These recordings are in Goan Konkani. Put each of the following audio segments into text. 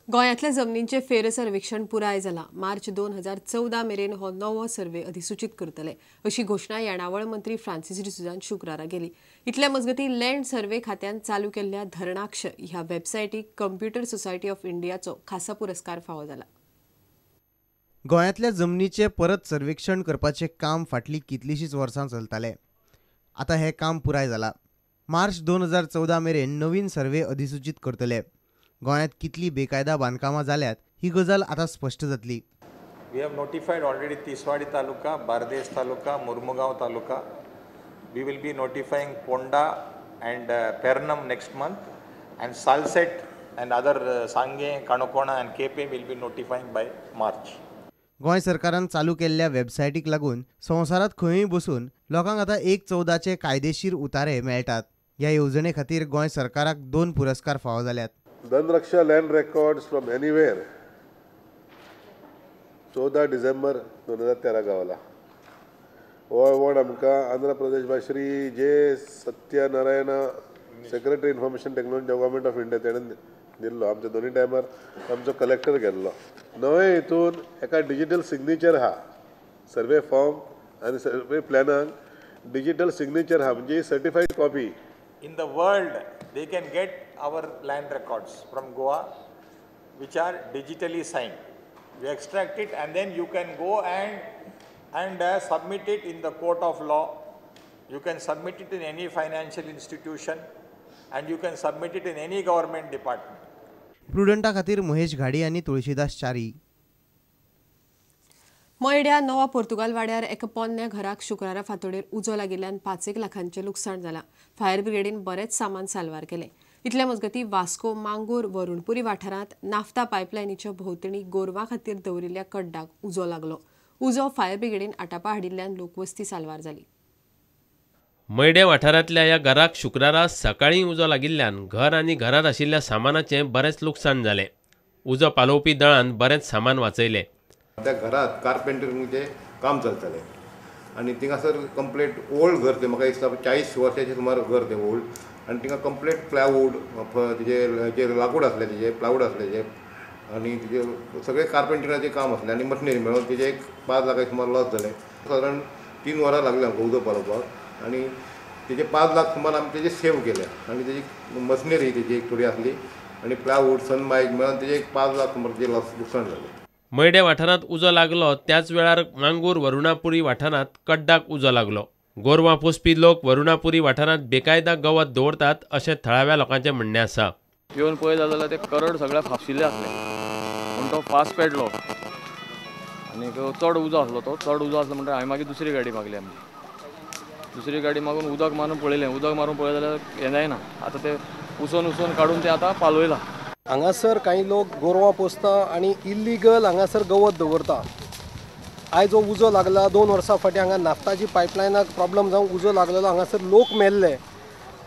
गोंयांतल्या जमनींचें फेरसर्वेक्षण पुराय जालां. मार्च 2014 मेरेन हो नवो सर्वे अधिसूचीत करतले अशी घोशणा येणावळ मंत्री फ्रांसीस डिसोझान शुक्रारा केली. इतले मजगतीं लँड सर्वे खात्यान चालू केल्ल्या धरणाक्ष ह्या वेबसायटीक कम्प्युटर सोसायटी ऑफ इंडियाचो खासा पुरस्कार फावो जाला. गोंयांतल्या जमनीचें परत सर्वेक्षण करपाचें काम फाटलीं कितलींशींच वर्सां चलतालें. आतां हें काम पुराय जालां. मार्च 2014 मेरेन नवीन सर्वे अधिसूचीत करतले. गोंयांत कितली बेकायदा बांदकामां जाल्यात ही गजाल आतां स्पश्ट जातली. We have notified already Tiswadi taluka, Bardez taluka, Mormugao taluka. We will be notifying Ponda and Pernem next month, and Salcete and other Sanguem, Canacona and Quepem will be notifying by March. Goa सरकारान चालू केल्ल्या वेबसायटीक लागून संवसारांत खंयूय बसून लोकांक आतां 1/14 कायदेशीर उतारे मेळटात. ह्या येवजणे खातीर गोंय सरकाराक 2 पुरस्कार फावो जाल्यात. Dhanraksha land records from anywhere 14 December 2013 गावला. हो अवॉर्ड आमकां Andhra Pradesh by Shri J Satyanarayana, secretary information technology, government of India, तेणें दिल्लो. आमच्या दोनूय टायमार आमचो कलेक्टर गेल्लो. नवे हितून एका डिजीटल सिग्नेचर आहा, सर्वे फॉर्म आनी सर्वे प्लॅनाक डिजीटल सिग्नेचर आहा, म्हणजे certified copy. In the world they can get our land records from Goa, which are digitally signed. You extract it and then you can go and submit it in the court of law. You can submit it in any financial institution and you can submit it in any government department. प्रुडंटा खातीर महेश घाडी आनी तुळशीदास चारी. मयड्या नवा पोर्तुगाल वाड्यार एका पोन्न्या घराक शुक्रारा फांतोडेर उजो लागिल्ल्यान 5 लाखांचें लुकसाण जालां. फायर ब्रिगेडीन बरेंच सामान साल्वार केलें. इतल्या मजगतीं वास्को मांगूर वरुणपुरी वाठारांत नाफ्ता पायपलायनीच्या भोंवतणी गोरवां खातीर दवरिल्ल्या कड्डाक उजो लागलो. उजो फायर ब्रिगेडीन आटापा हाडिल्ल्यान लोकवस्ती साल्वार जाली. मयड्या वाठारांतल्या ह्या घराक शुक्रारा सकाळीं उजो लागिल्ल्यान घर आनी घरांत आशिल्ल्या सामानाचें बरेंच लुकसाण जालें. उजो पालोवपी दळान बरेंच सामान वाचयलें. त्या घरात कार्पेंटरिंगचें काम चलतालें आनी थिंगासर कंप्लीट ओल्ड घर तें, म्हाका दिसता 40 वर्सांचें सुमार घर तें ओल्ड, आनी थिंगा कंप्लीट प्लायवूड, तिजे जे लाकूड आसलें तिजें प्लायवूड आसलें तेजें, आनी तिजें सगळें कार्पेंटरिंगाचें काम आसलें आनी मशिनरी मेळून तिजें एक 5 लाखां सुमार लॉस जालें. सादारण 3 वरां लागलीं आमकां उदक पालोवपाक आनी तेजे 5 लाख सुमार आमी तेजे सेव केले आनी तेजी मशिनरी तेजी एक थोडी आसली आनी प्लायवूड सनमायक मेळून तेजे एक 5 लाख सुमार तेजें लॉस लुकसाण जालें. मयड्या वाठारांत उजो लागलो त्याच वेळार मांगूर वरुणापुरी वाठारांत कड्डाक उजो लागलो. गोरवां पोसपी लोक वरुणापुरी वाठारांत बेकायदा गवत दवरतात अशें थळाव्या लोकांचें म्हणणें आसा. येवन पळयत जाल्यार ते करड सगळे फाफशिल्ले आसले, पूण तो फास्ट पेटलो आनी चड उजो आसलो. तो चड उजो आसलो म्हणटकीर हांवें मागीर दुसरी गाडी मागली. आमची दुसरी गाडी मागून उदक मारून पळयलें. उदक मारून पळयलें जाल्यार हें जायना. आतां ते उसोन उसोन काडून ते आतां पालयलां. हांगासर कांय लोक गोरवां पोसता आनी इल्लिगल हांगासर गवत दवरता. आयज जो उजो लागला 2 वर्सां फाटीं हांगा नाफ्ताची पायपलायनाक प्रॉब्लम जावन उजो लागलेलो, हांगासर लोक मेल्ले,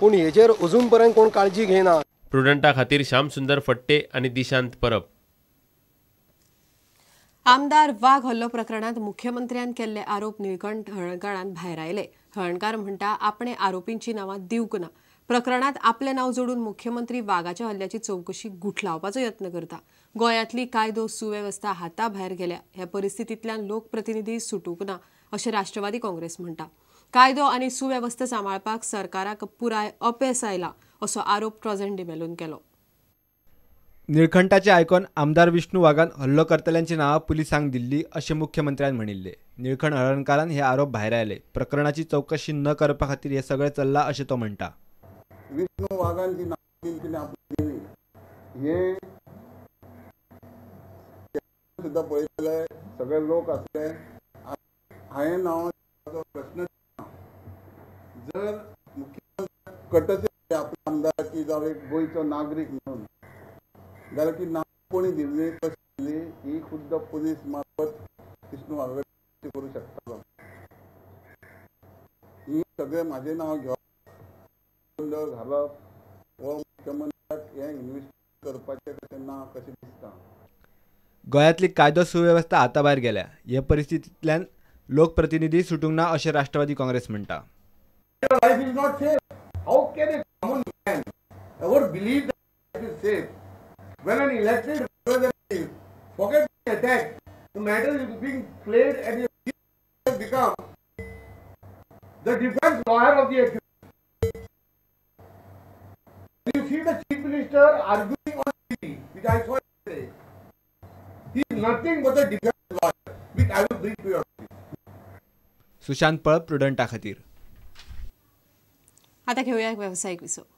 पूण हेजेर अजून पर्यंत कोण काळजी घेयना. प्रुडंटा खातीर श्यामसुंदर फट्टे आनी दिशांत परब. आमदार वाघ हल्लो प्रकरणांत मुख्यमंत्र्यान केल्ले आरोप निळकंठ हळर्णकारान भायर आयले. हळर्णकार म्हणटा आपणे आरोपींची नांवां दिवंक ना. प्रकरणांत आपलें नांव जोडून मुख्यमंत्री वाघाच्या हल्ल्याची चवकशी गुठलावपाचो यत्न करता. गोंयांतली कायदो सुवेवस्था हाता भायर गेल्या. ह्या परिस्थितींतल्यान लोकप्रतिनिधी सुटूंक ना अशें राष्ट्रवादी काँग्रेस म्हणटा. कायदो आनी सुवेवस्था सांबाळपाक सरकाराक पुराय अपेस आयला असो आरोप ट्रोजन डिमेलोन केलो. निळखंठाचे आयकॉन आमदार विष्णू वाघान हल्लो करतल्यांची नांवां पुलिसांक दिल्ली अशें मुख्यमंत्र्यान म्हणिल्लें. निळखंठ हळर्णकारान हे आरोप भायर आयले. प्रकरणाची चवकशी न करपा खातीर हें सगळें चल्लां अशें तो म्हणटा. विष्णू वाघान जी नांवां दिली आपली दिली हें सुद्दां पळयतले सगळे लोक आसले. हांवें नांवां प्रश्न ना. जर मुख्यमंत्री कटचे आपल्या आमदार की जावं एक गोंयचो नागरीक म्हणून जाल्यार ती नांवां कोणी दिल्ली कशी दिली ही खुद्द पुलीस मार्फत विष्णू वाघ करूं शकतालो. ही सगळें म्हाजें नांव घेवप घालप हो मुख्यमंत्र्याक हें इन्वेस्टिगेट करपाचें कशें ना कशें दिसता. गोंयांतली कायदो सुवेवस्था हाताभायर गेल्या. हे परिस्थितींतल्यान लोकप्रतिनिधी सुटूंक ना अशें राष्ट्रवादी काँग्रेस म्हणटा. Life is not safe. How can a common man ever believe that life is safe when an elected matter is being played and he has become the defense lawyer of the accused. You see the Chief Minister arguing on TV, which I saw yesterday. He is nothing but a defense lawyer, which I will bring to your notice. Sushant Palab, प्रुडंटा खातीर. आता घेऊया एक व्यावसायिक विसव.